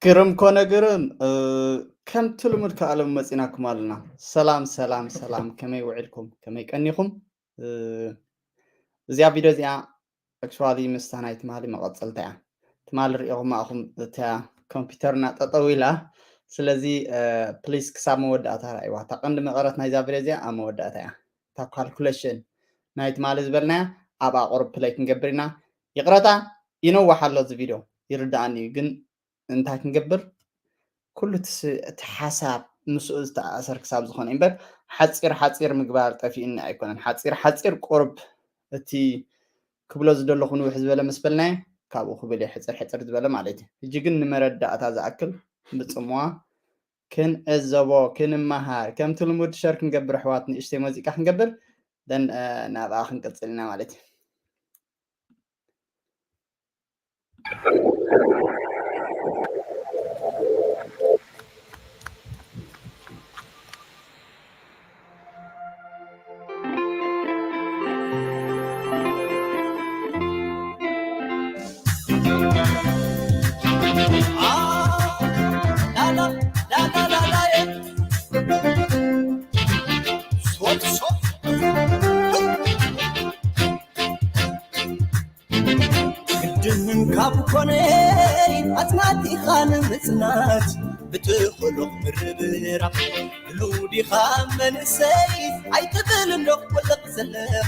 ግርም ኮነ ግርም። ከምቲ ልሙድ ከኣሎም መፂናኩም ኣለና። ሰላም ሰላም ሰላም፣ ከመይ ውዒልኩም? ከመይ ቀኒኹም? እዚኣ ቪድዮ እዚኣ ኣክቹዋሊ ምስታ ናይ ትማሊ መቐፀልታ እያ። ትማሊ ሪኢኹም ኣኹም እታ ኮምፒውተርና ጠጠው ኢላ። ስለዚ ፕሊስ ክሳብ መወዳእታ ራእይዋ። እታ ቀንዲ መቐረት ናይዛ ቪድዮ እዚኣ ኣብ መወዳእታ እያ። እታ ካልኩሌሽን ናይ ትማሊ ዝበልናያ ኣብ ኣቑርብ ፕለይ ክንገብር ኢና። ይቕረታ ይነዋሕ ኣሎ እዚ ቪድዮ ይርዳኣኒ እዩ፣ ግን እንታይ ክንገብር፣ ኩሉ እቲ ስ- እቲ ሓሳብ ምስኡ ዝተኣሰር ክሳብ ዝኾነ እምበር፣ ሓፂር ሓፂር ምግባር ጠፊእኒ ኣይኮነን። ሓፂር ሓፂር ቁርብ እቲ ክብሎ ዝደለኹ ንውሕ ዝበለ ምስ በልናዮ ካብኡ ክብል እየ ሕፅር ሕፅር ዝበለ ማለት እዩ። ሕጂ ግን ንመረዳእታ ዝኣክል ብፅምዋ ክንዕዘቦ ክንመሃር፣ ከምቲ ልሙድ ሸር ክንገብር ኣሕዋት፣ ንእሽተይ ሙዚቃ ክንገብር፣ ደን ናብኣ ክንቅፅል ኢና ማለት እዩ። ግድን ካብ ኮነ ኣጽናቲኻ ንምጽናት ብትኽእሎ ምርብራብ። ብሉ ዲኻ መንእሰይ ኣይትብል እንዶ ወለቕ ዘለኽ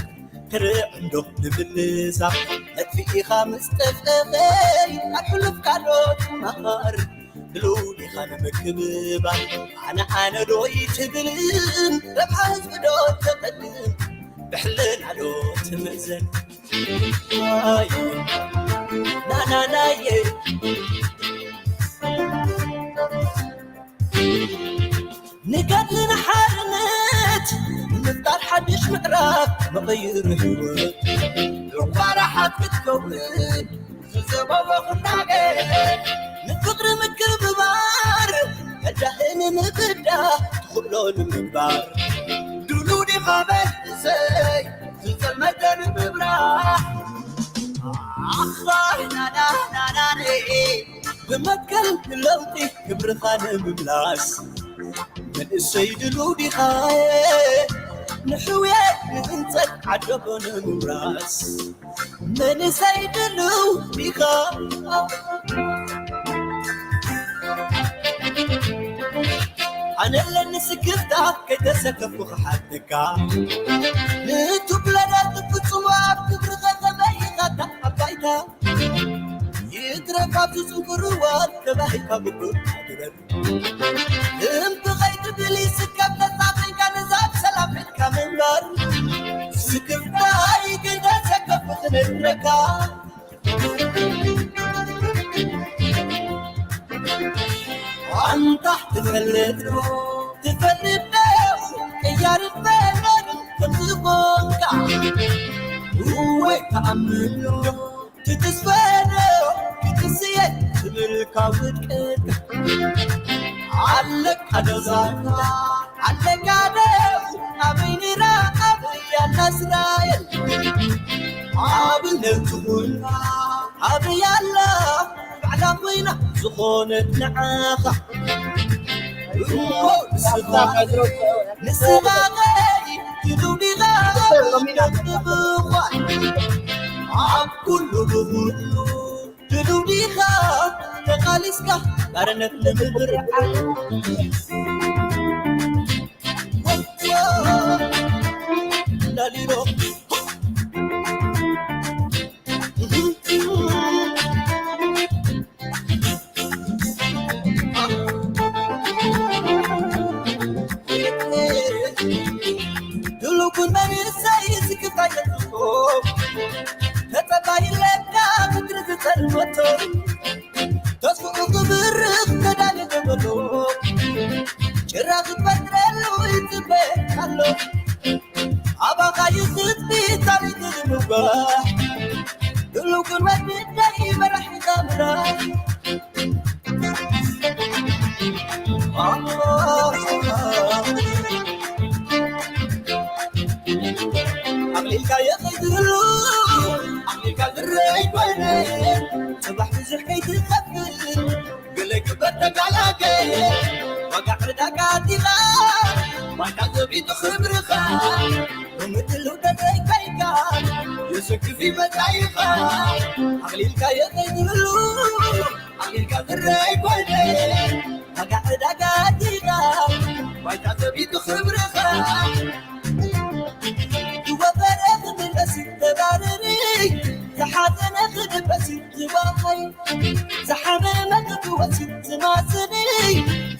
ትርዕ እንዶ ንምልዛብ። መጥፊኢኻ ምስ ጠፍእኸይ ካብ ሕሉፍካ ዶ ትመሃር? ብሉ ዲኻ ንምክብባር ኣነ ኣነ ዶ ይትብልን ረብሓ ህዝቢ ዶ ተቐድም? ብሕልና ዶ ትምእዘን? ናናናየ ንገድሊ ንሓርነት ምፍጣር ሓድሽ ምዕራፍ መቐይር ህይወት ዑቋራ ሓፍ ክትከውን ዝዘበቦ ኩናገ ንፍቕሪ ምክብባር መዳህን ምብዳ ትኽእሎ ንምግባር ድሉ ዲኻ መንእሰይ ዝጸልመተ ንምብራህ ኣኻናናናናኔ ብመትከል ንለውጢ ክብርኻ ንምምላስ መንእሰይ ድሉ ዲኻ ንሕውየት ንህንጸት ዓደቦ ንምውራስ መንእሰይ ድሉ ዲኻ ኣነ ኣለኒ ስክፍታ ከይተሰከፍኩ ክሓተካ ንቱብለዳ ትፍጽሞ ኣብ ክብርኸ ከመይኻታ ኣብ ባይታ ይትረፍ ኣብዚ ጽንኩር እዋን ተባሂልካ ግቡእ ግበር እምቢ ከይትብል ይስከፍ ነጻ ኮይንካ ነዛ ኣብ ሰላም ሒዝካ ምንባር ስክፍታይ ከይተሰከፍኩ ክነግረካ ኣንታ ትፈልጥ ትፈልጥ ደው ቅያር ፈለግ ከምዝኾንካ እወይ ተኣምን ትትስፈ ደው ክትስየ ትብልካ ውድቀት ኣለካ ደዛታ ኣለካ ደው ኣበይ ንራ ኣበይ ኣላ እስራኤል ኣብነት ትኹንካ ኣበይ ኣላ ባዕላ ኮይና ዝኾነት ንዓኻ እሞ ንስኻ ንስኻ ኸይ ትድውዲኻ ትብኳ ኣብ ኩሉ ብኹሉ ትድውዲኻ ተቓሊስካ ባርነት ንምብርዓን ላሊሎ ድሉኩን መንእሰይ ዝክፋየትኮ ተጸባይ ለካ ምድሪ ዝጸልመቶ ተስፍኡ ክብርኽ ተዳሊ ገበሎ ጭራ ክትፈጥረሉ ይጽበ ኣሎ ኣባኻ ይኽትቢ ታሪኽ ንምጓ ድሉኩን መድዳይ መራሒ ዛምራ ኣቕሊልካ የኸይድሉ ኣቕሊልካ ዝረይ ኮይነ ጽባሕ ብዙሕ ከይትኸፍል ገለ ግበር ምድሉ ደደይ ኮይንካ የሰክፍ ይመጻ ኢኻ ኣቕሊልካ የኸይድሉ ኣቕሊልካ ክረይ ኮይነ ዋጋ ዕዳጋ ኣዲኻ ባይታ ዘቢጡ ክብርኻ ዝወፈረ ክትመሲ ተባረሪ ዝሓዘነ ክድበሲ ዝባኸይ ዝሓመመ ክትወሲ ዝማስኒ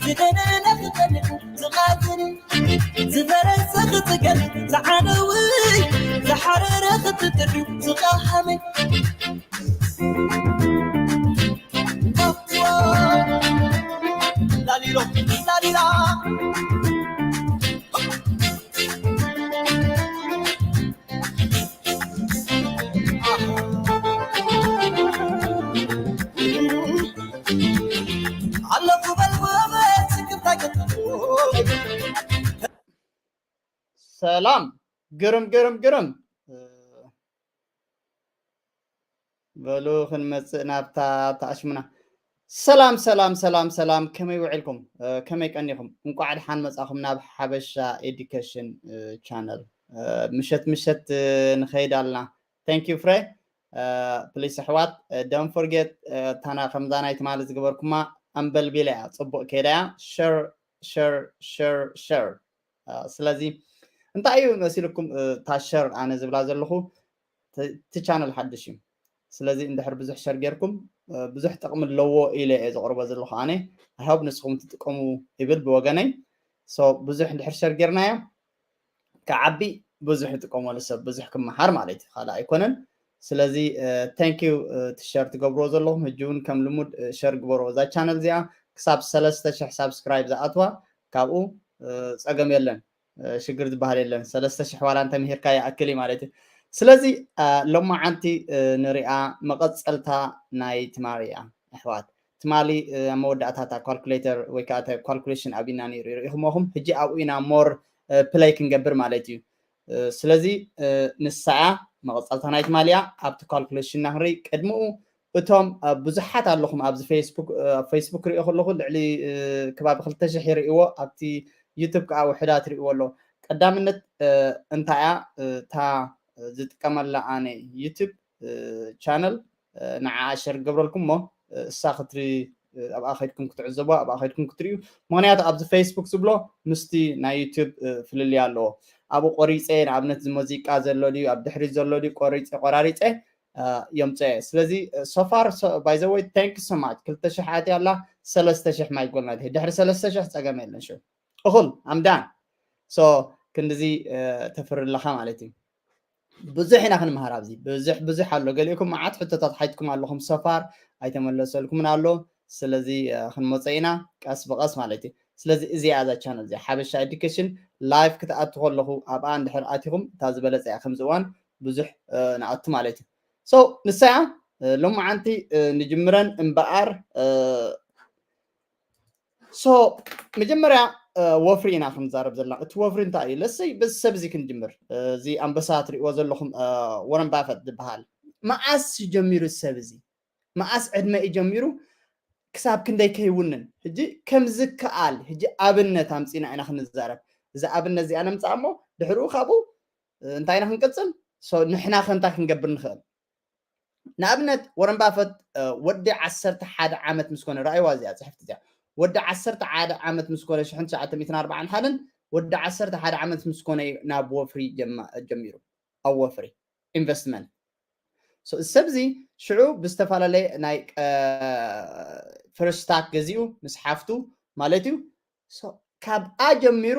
ዝደነነ ክጠልቕ ዝቓትኒ ዝፈረሰ ክትገል ዝዓነዊ ዝሓረረ ክትጥሪ ዝቓሃመ ላሊሎ ላሊላ ኣለኹ በል ጎበዝ ስክፍታ ገጥሙ ሰላም ግርም ግርም ግርም በሉ ክንመፅእ ናብታ ተኣሽሙና ሰላም ሰላም ሰላም ሰላም ከመይ ውዒልኩም ከመይ ቀኒኹም እንቋዕ ድሓን መፃኹም ናብ ሓበሻ ኤዱኬሽን ቻነል ምሸት ምሸት ንኸይድ ኣልና thank you ፍሬ ፕሊስ ኣሕዋት don't forget ታና ከምዛ ናይ ትማሊ ዝገበርኩማ ኣንበልቢላ እያ ፅቡቅ ከይዳ እያ share share share share ስለዚ እንታይ እዩ መሲልኩም እታ share ኣነ ዝብላ ዘለኹ እቲ ቻነል ሓድሽ እዩ ስለዚ እንድሕር ብዙሕ share ጌርኩም ብዙሕ ጥቕሚ ኣለዎ ኢለ እየ ዘቕርቦ ዘለኹ ኣነ I hope ንስኹም ትጥቀሙ ይብል ብወገነይ ብዙሕ እንድሕር share ጌርናዮ ክዓቢ ብዙሕ ይጥቀመሉ ሰብ ብዙሕ ክመሃር ማለት እዩ ካልእ ኣይኮነን ስለዚ thank you እቲ share ትገብርዎ ዘለኹም ሕጂ እውን ከም ልሙድ share ግበርዎ እዛ ቻነል እዚኣ ክሳብ ሰለስተ ሽሕ ሳብስክራይብ ዝኣትዋ ካብኡ ፀገም የለን ሽግር ዝበሃል የለን ሰለስተ ሽሕ ዋላ እንተምሂርካ ይኣክል እዩ ማለት እዩ ስለዚ ሎማዓንቲ ንሪኣ መቐፀልታ ናይ ትማሊ እያ ኣሕዋት ትማሊ ኣብ መወዳእታታ calculator ወይ ከዓ calculation ኣብና ነይሩ ርኢኹሞኹም ሕጂ ኣብኡ ኢና more play ክንገብር ማለት እዩ ስለዚ ንሳ እያ መቐፀልታ ናይ ትማሊ እያ ኣብቲ calculation ና ክንርኢ ቅድሚኡ እቶም ብዙሓት ኣለኹም ኣብዚ ፌስቡክ ሪኦ ከለኹ ልዕሊ ከባቢ ክልተ ሽሕ ይርእዎ ኣብቲ ዩቱብ ከዓ ውሕዳት ርእዎ ኣሎ ቀዳምነት እንታይ እያ እታ ዝጥቀመላ ኣነ ዩቱብ ቻነል ንዓ ሸር ገብረልኩም ሞ እሳ ክትሪ ኣብኣ ከድኩም ክትዕዘቦ ኣብኣ ከድኩም ክትርእዩ ምክንያቱ ኣብዚ ፌስቡክ ዝብሎ ምስቲ ናይ ዩቱብ ፍልልይ ኣለዎ ኣብኡ ቆሪፀ ንኣብነት እዚ ሙዚቃ ዘሎ ድዩ ኣብ ድሕሪት ዘሎ ድዩ ቆሪፀ ቆራሪፀ የምፅኦ እየ ስለዚ so far by the way thank you so much ክልተ ሽሕ ኣትያ ኣላ ሰለስተ ሽሕ ማይጎልና ድሕሪ ሰለስተ ሽሕ ፀገም የለን ሽ እኹል ኣምዳን so ክንድዚ ተፍሪ ኣለኻ ማለት እዩ ብዙሕ ኢና ክንምሃር ኣብዚ ብዙሕ ብዙሕ ኣሎ ገሊእኩም መዓት ሕቶታት ሓትኩም ኣለኹም so far ኣይተመለሰልኩምን ኣሎ ስለዚ ክንመፀ ኢና ቀስ ብቀስ ማለት እዩ ስለዚ እዚኣ እዛ ቻነል እዚኣ ሓበሻ ኤዱኬሽን ላይፍ ክትኣቱ ከለኹ ኣብኣ እንድሕር ኣቲኹም እታ ዝበለፀ እያ ከምዚ እዋን ብዙሕ ንኣቱ ማለት እዩ so ንሳያ ሎማዓንቲ ንጅምረን እምበኣር so መጀመርያ ወፍሪ ኢና ክንዛረብ ዘለና እቲ ወፍሪ እንታይ እዩ ለሰይ በዚ ሰብ እዚ ክንጅምር እዚ ኣንበሳ ትሪእዎ ዘለኹም ወረን ባፈት ዝበሃል መዓስ ጀሚሩ ሰብ እዚ መዓስ ዕድመ እዩ ጀሚሩ ክሳብ ክንደይ ከይውንን ሕጂ ከም ዝከኣል ሕጂ ኣብነት ኣምፂና ኢና ክንዛረብ እዚ ኣብነት እዚኣ ነምፃእ እሞ ድሕርኡ ካብኡ እንታይ ኢና ክንቅፅል ንሕና ከንታይ ክንገብር ንኽእል ንኣብነት ወረን ባፈት ወዲ ዓሰርተ ሓደ ዓመት ምስ ኮነ ረኣይዋ እዚኣ ፅሕፍቲ እዚኣ ወዲ ዓሰርተ ሓደ ዓመት ምስ ኮነ ሽሕን ትሽዓተ ሚእትን ኣርባዓን ሓደን ወዲ ዓሰርተ ሓደ ዓመት ምስ ኮነ ናብ ወፍሪ ጀሚሩ ኣብ ወፍሪ ኢንቨስትመንት እዚ ሰብ እዚ ሽዑ ብዝተፈላለየ ናይ ፈርስታክ ገዚኡ ምስ ሓፍቱ ማለት እዩ ካብኣ ጀሚሩ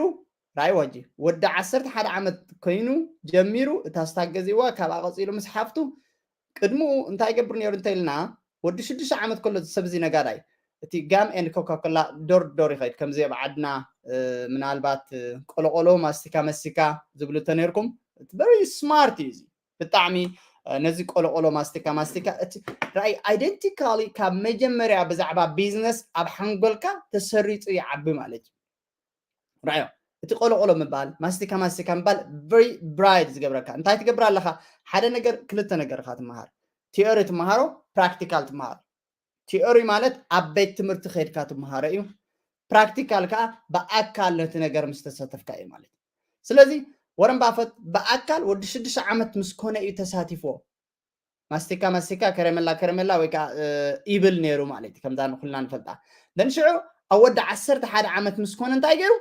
ራይ ዋጂ ወዲ ዓሰርተ ሓደ ዓመት ኮይኑ ጀሚሩ እታ ስታክ ገዚእዋ ካብኣ ቀፂሉ ምስ ሓፍቱ ቅድምኡ እንታይ ይገብር ነይሩ እንተኢልና ወዲ ሽዱሽተ ዓመት ከሎ ሰብ እዚ ነጋዳይ እቲ ጋም ኤንድ ኮካኮላ ዶር ዶር ይኸይድ ከምዚ ኣብ ዓድና ምናልባት ቆሎቆሎ ማስቲካ መስቲካ ዝብሉ እንተነርኩም very smart እዩ እዚ ብጣዕሚ ነዚ ቆሎቆሎ ማስቲካ ማስቲካ እቲ ራይ identically ካብ መጀመርያ ብዛዕባ ቢዝነስ ኣብ ሓንጎልካ ተሰሪፁ ይዓቢ ማለት እዩ ራዮ እቲ ቆሎቆሎ ምባል ማስቲካ ማስቲካ ምባል very bright ዝገብረካ እንታይ ትገብር ኣለካ ሓደ ነገር ክልተ ነገር ኢካ ትመሃር ቲዮሪ ትመሃሮ ፕራክቲካል ትመሃሮ ቲዮሪ ማለት ኣብ ቤት ትምህርቲ ከድካ ትመሃሮ እዩ ፕራክቲካል ከዓ ብኣካል ነቲ ነገር ምስ ተሳተፍካ እዩ ማለት ስለዚ ወረን ባፈት ብኣካል ወዲ ሽዱሽተ ዓመት ምስ ኮነ እዩ ተሳቲፍዎ። ማስቲካ ማስቲካ፣ ከረመላ ከረመላ ወይ ከዓ ኢብል ነይሩ ማለት እዩ፣ ከምዛ ንኩልና ንፈልጣ። ደን ሽዑ ኣብ ወዲ ዓሰርተ ሓደ ዓመት ምስ ኮነ እንታይ ገይሩ?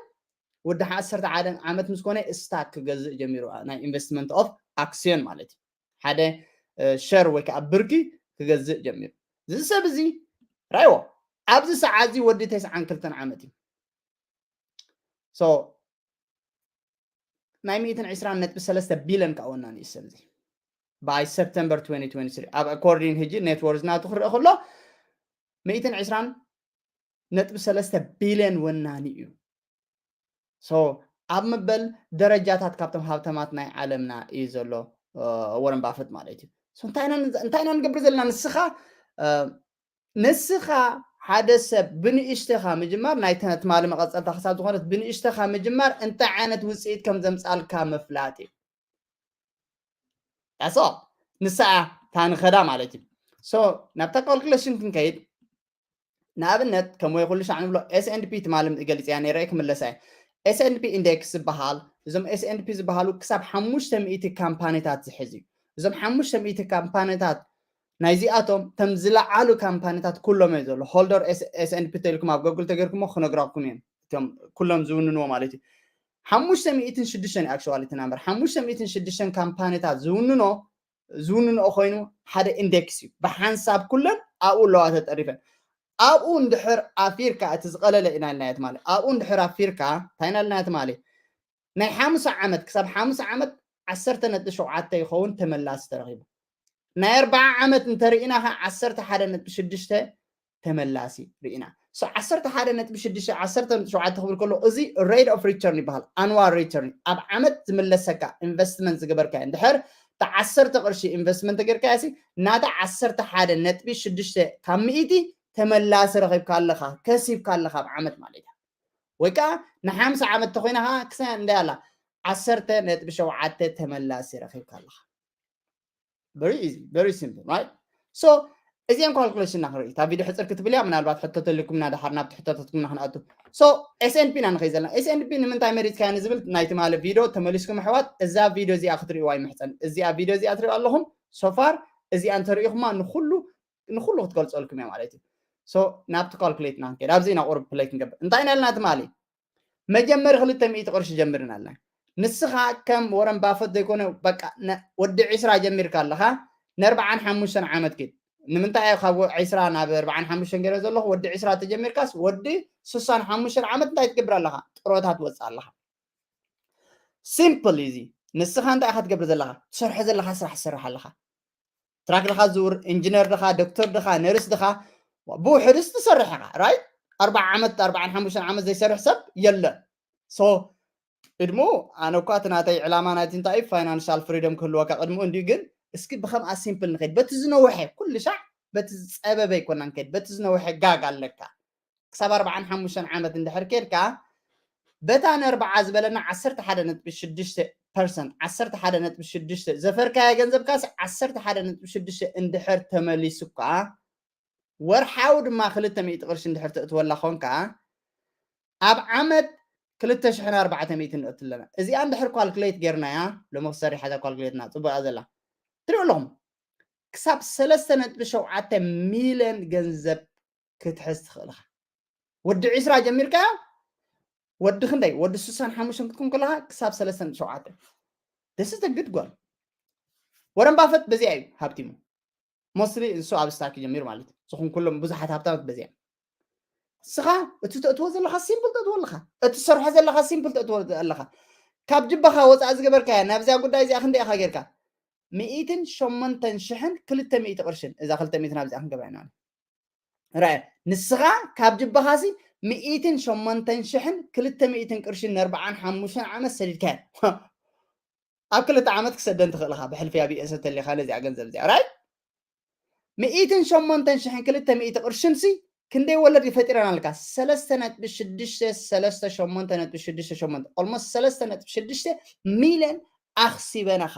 ወዲ ዓሰርተ ሓደ ዓመት ምስ ኮነ ስታክ ክገዝእ ጀሚሩ፣ ናይ ኢንቨስትመንት ኦፍ ኣክሲዮን ማለት እዩ። ሓደ ሸር ወይ ከዓ ብርኪ ክገዝእ ጀሚሩ። እዚ ሰብ እዚ ራይዎ ኣብዚ ሰዓት እዚ ወዲ ተስዓን ክልተን ዓመት እዩ። So ናይ ሚእትን ዕስራን ነጥቢ ሰለስተ ቢልዮን ከዓ ወናኒ እዩ ሰብ እዚ። By September twenty twenty-three ኣብ ኣኮርዲን ሕጂ ኔትወርዝ ናቱ ክረአ ከሎ ሚእትን ዕስራን ነጥቢ ሰለስተ ቢልዮን ወናኒ እዩ። So ኣብ ምበል ደረጃታት ካብቶም ሃብተማት ናይ ዓለምና እዩ ዘሎ ወረን ባፈት ማለት እዩ። So እንታይ ኢና እንታይ ኢና ንገብር ዘለና? ንስኻ ንስኻ ሓደ ሰብ ብንእሽተኻ ምጅማር፣ ናይ ትማሊ መቐጸልታ ክሳብ ዝኾነት ብንእሽተኻ ምጅማር እንታይ ዓይነት ውፅኢት ከም ዘምፃልካ ምፍላጥ እዩ። ዳሶ ንስኣ ታንኸዳ ማለት እዩ። So ናብታ ካልኩሌሽን ክንከይድ፣ ንኣብነት ከም ወይ ኩሉ ሻዕ ንብሎ S and P ትማሊ ገሊፅያ ነይረ ክምለሳ እየ። S and P ኢንዴክስ ዝበሃል፣ እዞም S and P ዝበሃሉ ክሳብ ሓሙሽተ ሚእቲ ካምፓኒታት ዝሕዝ እዩ። እዞም ሓሙሽተ ሚእቲ ካምፓኒታት ናይዚኣቶም ተም ዝለዓሉ ካምፓኒታት ኩሎም እዩ ዘሎ። ሆልደር S and P ተልኩም ኣብ ጎግል ተገርኩሞ ክነግራኩም እዮም። እቶም ኩሎም ዝውንንዎ ማለት እዩ። ሓሙሽተ ሚእትን ሽዱሽተን actually እቲ ናምበር ሓሙሽተ ሚእትን ሽዱሽተን ካምፓኒታት ዝውንኖ ዝውንንኦ ኮይኑ ሓደ ኢንዴክስ እዩ። ብሓንሳብ ኩለን ኣብኡ ኣለዋ ተጠሪፈን። ኣብኡ እንድሕር ኣፊርካ እቲ ዝቐለለ ኢና ኢልና ትማሊ። ኣብኡ እንድሕር ኣፊርካ እንታይ ኢና ኢልና ትማሊ? ናይ ሓምሳ ዓመት ክሳብ ሓምሳ ዓመት ዓሰርተ ነጥቢ ሸውዓተ ይኸውን ተመላሲ ተረኺቡ። ናይ ኣርባዓ ዓመት እንተርኢና ኸ ዓሰርተ ሓደ ነጥቢ ሽዱሽተ ተመላሲ ርኢና። So ዓሰርተ ሓደ ነጥቢ ሽዱሽተ ዓሰርተ ነጥቢ ሸውዓተ ክብል ከሎ እዚ rate of return ይበሃል። ኣንዋል ሪተርን ኣብ ዓመት ዝምለሰካ ኢንቨስትመንት ዝገበርካ እንድሕር እቲ ዓሰርተ ቅርሺ ኢንቨስትመንት ተገርካ ሲ ናታ ዓሰርተ ሓደ ነጥቢ ሽዱሽተ ካብ ሚእቲ ተመላሲ ረኺብካ ኣለኻ፣ ከሲብካ ኣለኻ ኣብ ዓመት ማለት እዩ። ወይ ከዓ ንሓምሳ ዓመት ተኮይና ከዓ ክሳብ እንታይ ኣላ ዓሰርተ ነጥቢ ሸውዓተ ተመላሲ ረኺብካ ኣለኻ። Very easy, very simple, right? So እዚአን ካልኩሌሽን ኢና ክንርኢ። እታ ቪዲዮ ሕፅር ክትብል እያ፣ ምናልባት ሕቶ ተልኩምና ደሓር ናብቲ ሕቶታትኩምና ክንኣቱ። So S and P ኢና ንኸይድ ዘለና። S and P ንምንታይ መሪፅካያ ንዝብል ናይ ትማሊ ቪዲዮ ተመሊስኩም ኣሕዋት እዛ ቪዲዮ እዚኣ ክትርእይዋ ይምሕፀን። እዚኣ ቪዲዮ እዚኣ ትርእዩ ኣለኹም። So far እዚኣ እንተርእኹማ ንኩሉ ንኩሉ ክትገልፀልኩም እያ ማለት እዩ። So ናብቲ ካልኩሌት ኢና ክንከይድ። ኣብዚ ኢና ቁሩብ ፕሌይ ክንገብር። እንታይ ኢና ኢልና ትማሊ? መጀመሪ ክልተ ሚእቲ ቅርሺ ጀምርና ኣለና። ንስኻ ከም ወረን ባፈት ዘይኮነ በቃ ወዲ ዕስራ ጀሚርካ ኣለኻ፣ ንኣርባዓን ሓሙሽተን ዓመት ኪድ። ንምንታይ እየ ካብ ዕስራ ናብ ኣርባዓን ሓሙሽተን ገይረ ዘለኹ? ወዲ ዕስራ ተጀሚርካስ ወዲ ስሳን ሓሙሽተን ዓመት እንታይ ትገብር ኣለኻ? ጥሮታ ትወፅእ ኣለኻ። ሲምፕል እዚ። ንስኻ እንታይ ኢኻ ትገብር ዘለኻ? ትሰርሖ ዘለኻ ስራሕ ትሰርሕ ኣለኻ። ትራክ ድኻ ዙር፣ ኢንጂነር ድኻ፣ ዶክተር ድኻ፣ ነርስ ድኻ፣ ብውሕድስ ትሰርሕ ኢኻ፣ ራይት? ኣርባዓ ዓመት፣ ኣርባዓን ሓሙሽተን ዓመት ዘይሰርሕ ሰብ የለን። So ቅድሙ ኣነ እኳ እቲ ናተይ ዕላማ ናይቲ እንታይ ፋይናንሻል ፍሪደም ክህልወካ ቅድሙ እንዲዩ፣ ግን እስኪ ብከምኣ ሲምፕል ንኸይድ። በቲ ዝነውሐ ኩሉ ሻዕ በቲ ዝፀበበ ኣይኮና ንከይድ፣ በቲ ዝነውሐ ጋግ ኣለካ። ክሳብ ኣርባዓን ሓሙሽተን ዓመት እንድሕር ኬድካ በታ ነርብዓ ዝበለና ዓሰርተ ሓደ ነጥቢ ሽዱሽተ ፐርሰንት ዓሰርተ ሓደ ነጥቢ ሽዱሽተ ዘፈርካያ ገንዘብካስ ዓሰርተ ሓደ ነጥቢ ሽዱሽተ እንድሕር ተመሊሱካ ወርሓዊ ድማ ክልተ ሚእቲ ቅርሺ እንድሕር ተእትወላ ኮንካ ኣብ ዓመት ክልተ ሽሕን ኣርባዕተ ሚእትን ንእቱ ኣለና። እዚኣ እንድሕር ኳልኩሌት ጌርናያ ሎሚ ክሰሪሓ እዛ ኳልኩሌትና ፅቡቅ እያ ዘላ። ትሪኡ ኣለኹም ክሳብ ሰለስተ ነጥቢ ሸውዓተ ሚልዮን ገንዘብ ክትሕዝ ትኽእል ኢኻ። ወዲ ዕስራ ጀሚርካዮ ወዲ ክንደይ ወዲ ስሳን ሓሙሽተን ክትኩን ከለኻ ክሳብ ሰለስተ ነጥቢ ሸውዓተ። This is a good goal። ወረን ባፈት በዚኣ እዩ ሃብቲሙ። ሞስትሊ ንሱ ኣብ ስታክ ጀሚሩ ማለት እዩ። ዝኹን ኩሎም ብዙሓት ሃብታማት በዚኣ። ንስኻ እቲ ተእትዎ ዘለኻ ሲምፕል ተእትዎ ኣለኻ። እቲ ትሰርሖ ዘለኻ ሲምፕል ተእትዎ ኣለኻ። ካብ ጅባኻ ወፃእ ዝገበርካያ ናብዚኣ ጉዳይ እዚኣ ክንደይ ኢኻ ጌርካ? ሚእትን ሸሞንተን ሽሕን ክልተ ሚእቲ ቅርሽን እዛ ክልተ ሚእቲ ናብዚኣ ክንገባ ኢና። ራእ ንስኻ ካብ ጅባኻሲ ሚእትን ሸሞንተን ሽሕን ክልተ ሚእትን ቅርሽን ንኣርባዓን ሓሙሽተን ዓመት ሰዲድካያ። ኣብ ክልተ ዓመት ክሰደን ትኽእል ኢኻ ብሕልፊ ኣብ ዩኤስ ተሊኻ ነዚኣ ገንዘብ እዚኣ ራይት። ሚእትን ሸሞንተን ሽሕን ክልተ ሚእቲ ቅርሽንሲ ክንደይ ወለድ ይፈጢረን ኣለካ? ሰለስተ ነጥቢ ሽዱሽተ ሰለስተ ሸሞንተ ነጥቢ ሽዱሽተ ሸሞንተ ኦልሞስት ሰለስተ ነጥቢ ሽዱሽተ ሚልዮን ኣኽሲበናኻ።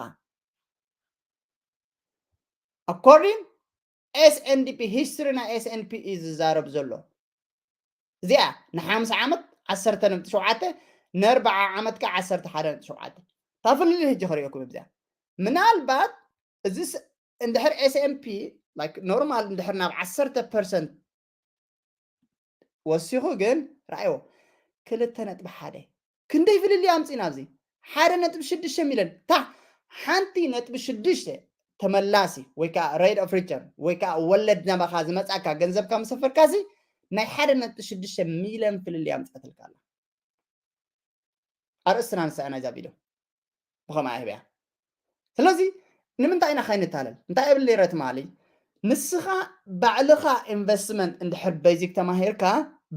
ኣኮርዲን ኤስኤንዲፒ ሂስትሪ ናይ ኤስኤንዲፒ እዩ ዝዛረብ ዘሎ። እዚኣ ንሓምሳ ዓመት ዓሰርተ ነጥቢ ሸውዓተ ንኣርባዓ ዓመት ከዓ ዓሰርተ ሓደ ነጥቢ ሸውዓተ። ታፍልል ህጂ ክሪኦኩም እዚኣ ምናልባት እዚ እንድሕር S and P like normal እንድሕር ናብ ዓሰርተ ፐርሰንት ወሲኹ ግን ራእዮ ክልተ ነጥቢ ሓደ ክንደይ ፍልልይ ኣምፂና ኣብዚ ሓደ ነጥቢ ሽዱሽተ ሚሊዮን ታ ሓንቲ ነጥቢ ሽዱሽተ ተመላሲ ወይ ከዓ rate of return ወይ ከዓ ወለድ ናባኻ ዝመፃካ ገንዘብካ ምሰፈርካሲ ናይ ሓደ ነጥቢ ሽዱሽተ ሚሊዮን ፍልልይ ኣምፃትልካ ኣላ ኣርእስትና ንስኣ ናይዛ ቪድዮ ብኸምኣ ይህብያ ስለዚ ንምንታይ ኢና ከይንታለል እንታይ የብል ረ ትማሊ ንስኻ ባዕልኻ ኢንቨስትመንት እንድሕር ቤዚክ ተማሂርካ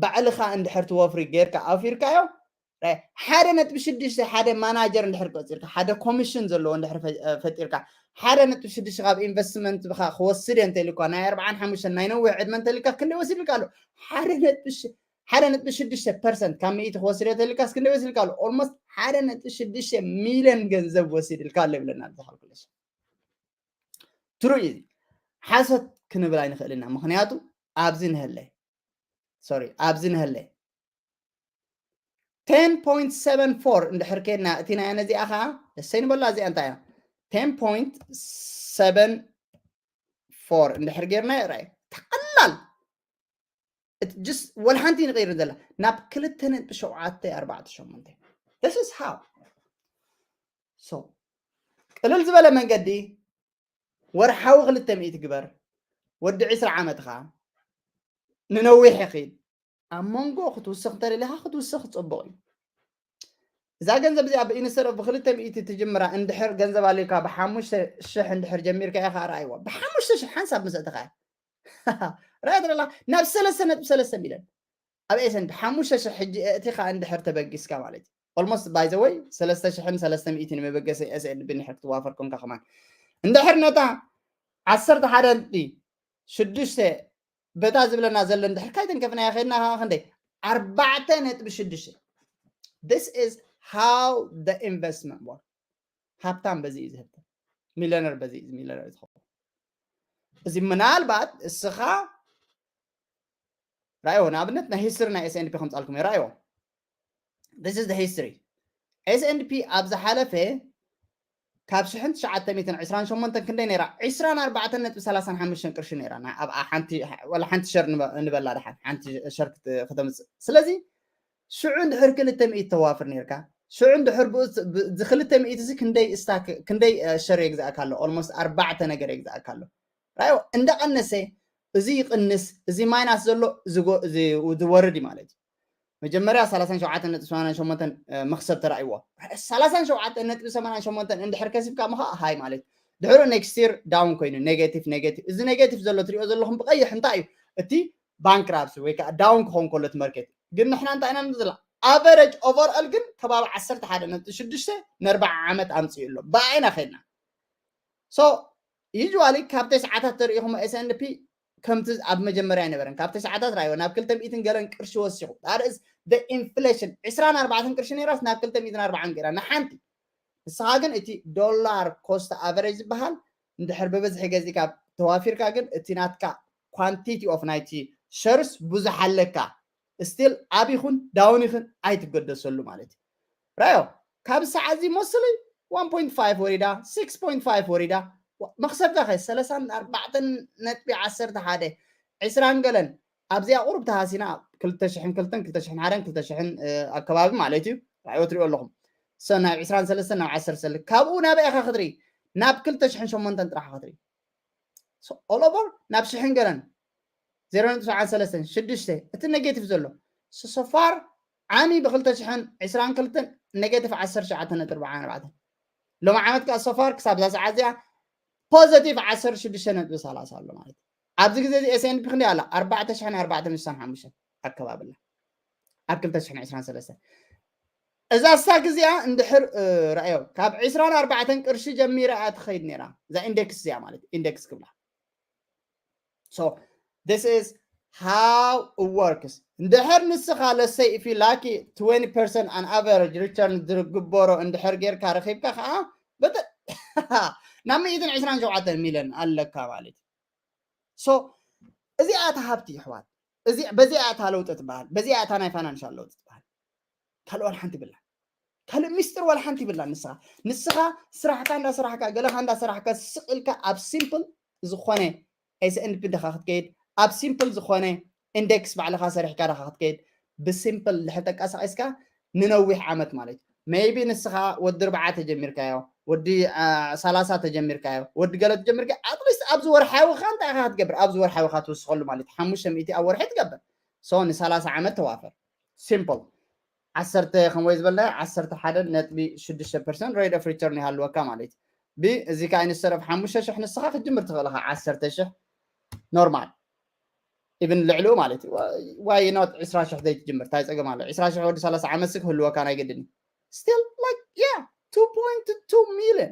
ባዕልኻ እንድሕር ትወፍሪ ጌርካ ኣውፊርካዮ ሓደ ነጥቢ ሽዱሽተ ሓደ ማናጀር እንድሕር ቀፂርካ ሓደ ኮሚሽን ዘለዎ እንድሕር ፈጢርካ ሓደ ነጥቢ ሽዱሽተ ካብ ኢንቨስትመንት ብኻ ክወስድ እየ እንተኢልኳ ናይ ኣርባዓን ሓሙሽተን ናይ ነዊሕ ዕድመ እንተኢልካ ክንደይ ወሲድልካ ኣሎ ሓደ ነጥቢ ሓደ ነጥቢ ሽዱሽተ ፐርሰንት ካብ ሚእቲ ክወስድ እየ እንተኢልካ ክንደይ ወሲድልካ ኣሎ ኦልሞስት ሓደ ነጥቢ ሽዱሽተ ሚሊዮን ገንዘብ ወሲድልካ ኣሎ ይብለና እዚ ካልኩሌሽን ትሩ እዩ ሓሰት ክንብል ኣይንኽእልና ምክንያቱ ኣብዚ ንህለ ሶሪ ኣብዚ ንህለ ten point seven four እንድሕር ከድና እቲ ናይ ነዚኣ ከዓ ደሰይ ንበላ እዚኣ እንታይ እያ ten point seven four እንድሕር ጌርና ይርኣይ ተቐላል just ወላ ሓንቲ ንቀይር ዘላ ናብ ክልተ ነጥቢ ሸውዓተ ኣርባዕተ ሸሞንተ this is how so ቅልል ዝበለ መንገዲ ወርሓዊ ክልተ ሚእቲ ግበር ወዲ ዕስራ ዓመትኻ ንነዊሕ ይኽእል ኣብ መንጎ ክትውስኽ እንተደሊኻ ክትውስኽ ፅቡቕ እዩ እዛ ገንዘብ እዚኣ ብኢንስተር ኦፍ ብክልተ ሚእቲ ትጅምራ እንድሕር ገንዘብ ኣልካ ብሓሙሽተ ሽሕ እንድሕር ጀሚርካ ኢኻ ረኣይዋ ብሓሙሽተ ሽሕ ሓንሳብ ምስ እትኻ ረኣያ ትደላ ናብ ሰለስተ ነጥቢ ሰለስተ ሚልዮን ኣብ ኤሰን ብሓሙሽተ ሽሕ ሕጂ እእቲኻ እንድሕር ተበጊስካ ማለት እዩ ኦልሞስት ባይ ዘ ወይ ሰለስተ ሽሕን ሰለስተ ሚእትን መበገሲ ኤስኤንቢ እንድሕር ክትዋፈር ኮንካ ከማን እንድሕር ነታ ዓሰርተ ሓደ ነጥቢ ሽዱሽተ በታ ዝብለና ዘሎ እንድሕር ካይተንከፍናዮ ከድና ከዓ ክንደይ ኣርባዕተ ነጥቢ ሽዱሽተ this is how the investment work ሃብታም በዚ እዩ ዝህብተ ሚለነር በዚ እዩ ሚለነር ዝኸውን እዚ ምናልባት እስኻ ራእዮ ንኣብነት ናይ ሂስትሪ ናይ ኤስኤንፒ ከምፃልኩም ራእዮ this is the history S&P ኣብ ዝሓለፈ ካብ ሽሕን ትሽዓተ ሚእትን ዕስራን ሸሞንተን ክንደይ ነይራ ዕስራን ኣርባዕተን ነጥቢ ሰላሳን ሓሙሽተን ቅርሺ ነይራ ናይ ኣብኣ ሓንቲ ወላ ሓንቲ ሸር ንበ- ንበላ ደሓን ሓንቲ ሸር ክት- ክተምፅእ ስለዚ ሽዑ እንድሕር ክልተ ሚእቲ ተዋፍር ነይርካ ሽዑ እንድሕር ብኡ ዝ- ብ- እዚ ክልተ ሚእቲ እዚ ክንደይ ስታክ ክንደይ እ፣ ሸር የግዛእካ ኣሎ ኦልሞስት ኣርባዕተ ነገር የግዛእካ ኣሎ ራዮ እንዳቐነሰ እዚ ይቕንስ እዚ ማይናስ ዘሎ ዝጎ- እዚ- ዝወርድ እዩ ማለት እዩ መጀመርያ ሰላሳን ሸውዓተን ነጥቢ ሰማንያን ሸሞንተን መክሰብ ተራእይዎ ሰላሳን ሸውዓተን ነጥቢ ሰማንያን ሸሞንተን እንድሕር ከሲብካ ምኻ ሃይ ማለት ድሕሩ ኔክስት ይር ዳውን ኮይኑ ኔጌቲቭ ኔጌቲቭ እዚ ኔጌቲቭ ዘሎ ትሪኦ ዘለኹም ብቀይሕ እንታይ እዩ እቲ ባንክራፕሲ ወይ ከዓ ዳውን ክኸውን ከሎ እቲ መርኬት ግን ንሕና እንታይ ኢና ንብል ዘለና ኣቨረጅ ኦቨርኦል ግን ከባቢ ዓሰርተ ሓደ ነጥቢ ሽዱሽተ ንኣርባዓ ዓመት ኣምፅኡ ኣሎ ብኣይና ከድና ሶ ዩዋሊ ካብ ተስዓታት ተሪኢኹም S&P ከምቲ ኣብ መጀመርያ ኣይነበረን ካብ ተስዓታት ራእዮ ናብ ክልተ ሚእትን ገለን ቅርሺ ወሲኹ that is the inflation ዕስራን ኣርባዕተን ቅርሺ ነይራስ ናብ ክልተ ሚእትን ኣርባዓን ገይራ ንሓንቲ ንስኻ ግን እቲ ዶላር ኮስት ኣቨሬጅ ዝበሃል እንድሕር ብብዝሒ ገዚእካ ተዋፊርካ ግን እቲ ናትካ quantity of ናይቲ ሸርስ ብዙሕ ኣለካ ስቲል ኣብ ይኹን ዳውን ይኹን ኣይትገደሰሉ ማለት እዩ ራዮ ካብ ሰዓት እዚ ሞስሊ one point five ወሪዳ six point five ወሪዳ መክሰብካ ከ ሰላሳን ኣርባዕተን ነጥቢ ዓሰርተ ሓደ ዕስራን ገለን ኣብዚኣ ቁሩብ ተሃሲና ክልተ ሽሕን ክልተን ክልተ ሽሕን ሓደን ክልተ ሽሕን ኣከባቢ ማለት እዩ ራእዮ ትሪኦ ኣለኹም ሰ ናይ ዕስራን ሰለስተን ናብ ዓሰርተ ሰለስተ ካብኡ ናበይ ኢኻ ክትርኢ ናብ ክልተ ሽሕን ሸሞንተን ጥራሕ ክትርኢ ኦል ኦቨር ናብ ሽሕን ገለን ዜሮ ነጥቢ ሰብዓን ሰለስተን ሽዱሽተ እቲ ኔጌቲቭ ዘሎ ሶፋር ዓሚ ብክልተ ሽሕን ዕስራን ክልተን ኔጌቲቭ ዓሰርተ ሸውዓተ ነጥቢ ኣርባዓን ኣርባዕተን ሎም ዓመት ከዓ ሶፋር ክሳብ እዛ ሰዓት እዚኣ ፖዘቲቭ ዓሰርተ ሽዱሽተ ነጥቢ ሰላሳ ኣሎ ማለት እዩ ኣብዚ ግዜ እዚ S&P ክንደይ ኣላ ኣርባዕተ ሽሕን ኣርባዕተ ሚእትን ሓሙሽተን ኣከባብላ ኣብ ክልተ ሽሕን ዕስራን ሰለስተን እዛ ስታክ እዚኣ እንድሕር ራእዮ ካብ ዕስራን ኣርባዕተን ቅርሺ ጀሚራ እያ ትኸይድ ነይራ እዛ ኢንዴክስ እዚኣ ማለት ኢንዴክስ ክብላ so this is how it works እንድሕር ንስኻ let's say if you lucky twenty percent an average return ዝግበሮ እንድሕር ጌርካ ረኺብካ ከዓ በተ ናብ ሚእትን ዕስራን ሸውዓተን ሚልዮን ኣለካ ማለት እዩ so እዚኣ እታ ሃብቲ ይሕዋት በዚኣ እታ ለውጢ ትበሃል በዚኣ እታ ናይ ፋይናንሻል ለውጢ ትበሃል ካልኦን ሓንቲ ብላ ካልእ ሚስጥር ዋላ ሓንቲ ይብላ። ንስኻ ንስኻ ስራሕካ እንዳሰራሕካ ገለኻ እንዳሰራሕካ ስቕ ኢልካ ኣብ ሲምፕል ዝኾነ ኤስኤንፒ ድኻ ክትከይድ ኣብ ሲምፕል ዝኾነ ኢንዴክስ ባዕልኻ ሰሪሕካ ድኻ ክትከይድ ብሲምፕል ድሕር ተንቀሳቂስካ ንነዊሕ ዓመት ማለት እዩ። ሜይቢ ንስኻ ወዲ ርብዓ ተጀሚርካዮ፣ ወዲ ሰላሳ ተጀሚርካዮ፣ ወዲ ገለ ተጀሚርካ ኣትሊስት ኣብዚ ወርሓዊ ካ እንታይ ኢኻ ክትገብር? ኣብዚ ወርሓዊ ካ ትውስኸሉ ማለት ሓሙሽተ ሚእቲ ኣብ ወርሒ ትገብር። ሶ ንሰላሳ ዓመት ተዋፈር። ሲምፕል ዓሰርተ ከም ወይ ዝበልና ዓሰርተ ሓደ ነጥቢ ሽዱሽተ ፐርሰንት ሬት ኦፍ ሪተርን ይሃልወካ ማለት እዩ። ብእዚ ከዓ ኢንስተድ ኦፍ ሓሙሽተ ሽሕ ንስኻ ክትጅምር ትኽእል ኢኻ። ዓሰርተ ሽሕ ኖርማል ኢቭን ልዕሉ ማለት እዩ። ዋይ ኖት ዕስራ ሽሕ ዘይትጅምር እንታይ ፀገም ኣሎ? ዕስራ ሽሕ ወዲ ሰላሳ ዓመት ስ ክህልወካ ናይ ግድን ስቲል ላይክ ያ ቱ ፖይንት ቱ ሚሊዮን።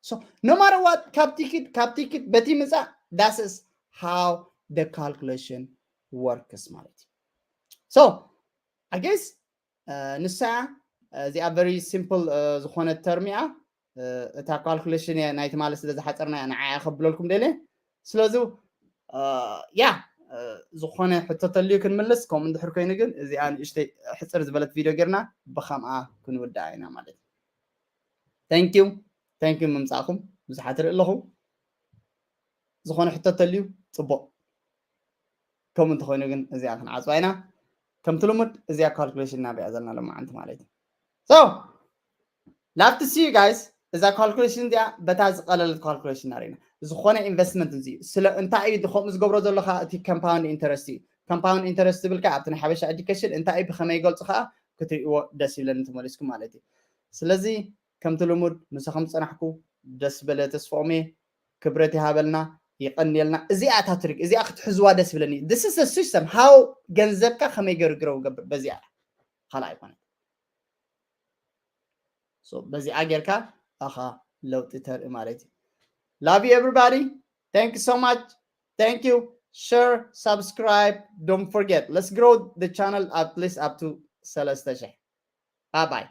So no matter what ካብ ቲኪት ካብ ቲኪት በቲ ምፃእ that's is how the calculation works ማለት እዩ። So I guess ንሳ እዚኣ very simple ዝኾነት ተርም እያ። እታ ካልኩሌሽን እያ ናይቲ ማለት ስለ ዝሓፀርና እያ ንዓያ ከብለልኩም ደልየ። ስለዚ ያ ዝኾነ ሕቶ ተልዩ ክንምልስ፣ ከምኡ እንድሕር ኮይኑ ግን እዚኣ ንእሽተይ ሕፅር ዝበለት ቪድዮ ጌርና ብከምኣ ክንውድኣ ኢና ማለት እዩ። Thank you thank you ምምፃእኩም ብዙሓት ርኢ ኣለኹ። ዝኾነ ሕቶ ተልዩ ፅቡቕ፣ ከምኡ እንተኾይኑ ግን እዚኣ ክንዓፅዋ ኢና። ከምቲ ልሙድ እዚኣ ካልኩሌሽን እናበያ ዘለና ሎማዓንቲ ማለት እዩ። So love to see you guys። እዛ ካልኩሌሽን እዚኣ በታ ዝቀለለት ካልኩሌሽን ናሪና ዝኾነ ኢንቨስትመንት እዚ ስለ እንታይ እዩ ከምኡ ዝገብሮ ዘሎ ከዓ እቲ ኮምፓውንድ ኢንተረስት እዩ። ኮምፓውንድ ኢንተረስት ዝብል ከዓ ኣብቲ ናይ ሓበሻ ኤዱኬሽን እንታይ እዩ ብከመይ ይገልፁ ከዓ ክትሪእዎ ደስ ይብለኒ ተመሊስኩም ማለት እዩ። ስለዚ ከምቲ ልሙድ ምሳኹም ዝፀናሕኩ ደስ በለ ተስፋኦሜ ክብረት ይሃበልና ይቀንየልና። እዚኣ እታ ትሪክ እዚኣ ክትሕዝዋ ደስ ይብለኒ። This is a system how ገንዘብካ ከመይ ገርግረው ገብር በዚኣ ካልኣይ ኮነ በዚኣ ጌርካ ኣኻ ለውጢ ተርኢ ማለት እዩ። Love you everybody. Thank you so much. Thank you. Share, subscribe. Don't forget. Let's grow the channel at least up to ሰለስተ ሽሕ. Bye bye.